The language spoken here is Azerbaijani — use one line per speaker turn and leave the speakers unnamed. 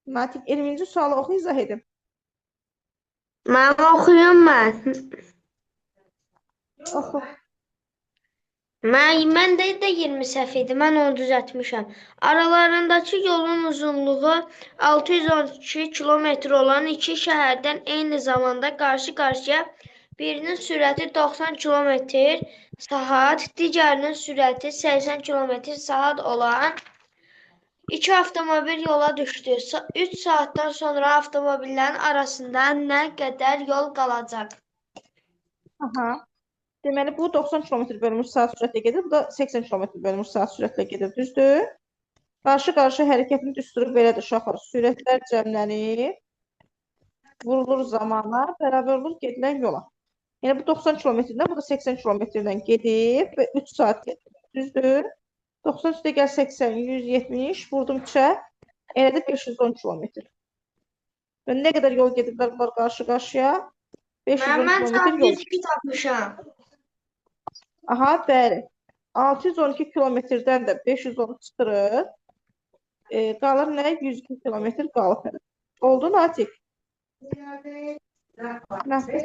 Natiq, 20-ci sualı oxu, izah edin.
Mən oxuyum mən.
Oxu.
Mən də 20 səhv idi. Mən onu düzəltmişəm. Aralarındakı yolun uzunluğu 612 kilometr olan iki şəhərdən eyni zamanda qarşı-qarşıya birinin sürəti 90 kilometr saat, digərinin sürəti 80 kilometr saat olan iki avtomobil yola düşdü. 3 saatdan sonra avtomobillərin arasında nə qədər yol qalacaq?
Aha. Deməli, bu 90 km bölünmüş saat sürətlə gedir, bu da 80 km bölünmüş saat sürətlə gedir, düzdür? Qarşı-qarşı hərəkətin düsturu belədir, uşaqlar. Sürətlər cəmlənir, vurulur zamana, bərabər olur gedilən yola. Yəni, bu 90 km-dən, bu da 80 km-dən gedib və 3 saat gedir, düzdür? 90 üstə gəl 80, 170, vurdum 3-ə, elədi 510 km. Və nə qədər yol gediblər bunlar qarşı-qarşıya? 510
Mən
km yol.
102 tapmışam.
Aha, bəli. 612 kilometrdən də 510 çıxırıq. Qalır nə? 102 kilometr qalıb hələ. Oldu, Natiq? Natiq.